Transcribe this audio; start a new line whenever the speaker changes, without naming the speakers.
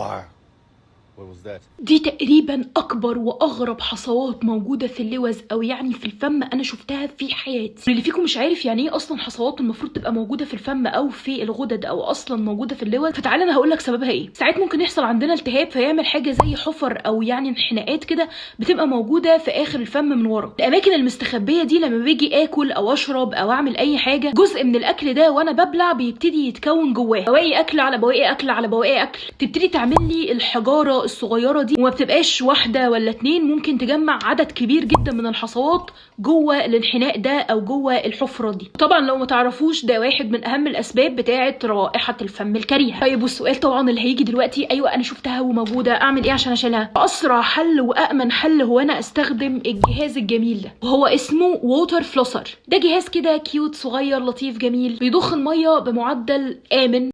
Wow. What was that?
دي تقريبا اكبر واغرب حصوات موجودة في اللوز او يعني في الفم انا شفتها في حياتي. اللي فيكم مش عارف يعني ايه اصلا حصوات المفروض تبقى موجودة في الفم او في الغدد او اصلا موجودة في اللوز، فتعالى انا هقول لك سببها ايه. ساعات ممكن يحصل عندنا التهاب فيعمل حاجة زي حفر او يعني انحناءات كده بتبقى موجودة في اخر الفم من ورا. الاماكن المستخبيه دي لما باجي اكل او اشرب او اعمل اي حاجة، جزء من الاكل ده وانا ببلع بيبتدي يتكون جواه بواقي اكل على بواقي اكل على بواقي اكل، تبتدي تعمل لي الحجارة الصغيرة دي، وما بتبقاش واحدة ولا اتنين، ممكن تجمع عدد كبير جدا من الحصوات جوه الانحناء ده او جوه الحفرة دي. طبعا لو ما تعرفوش ده واحد من اهم الاسباب بتاعه رائحة الفم الكريهه. طيب والسؤال طبعا اللي هيجي دلوقتي، ايوه انا شفتها وموجوده، اعمل ايه عشان اشيلها؟ اسرع حل وامن حل هو انا استخدم الجهاز الجميل ده، وهو اسمه water flosser. ده جهاز كده cute صغير لطيف جميل، بيضخ المية بمعدل امن.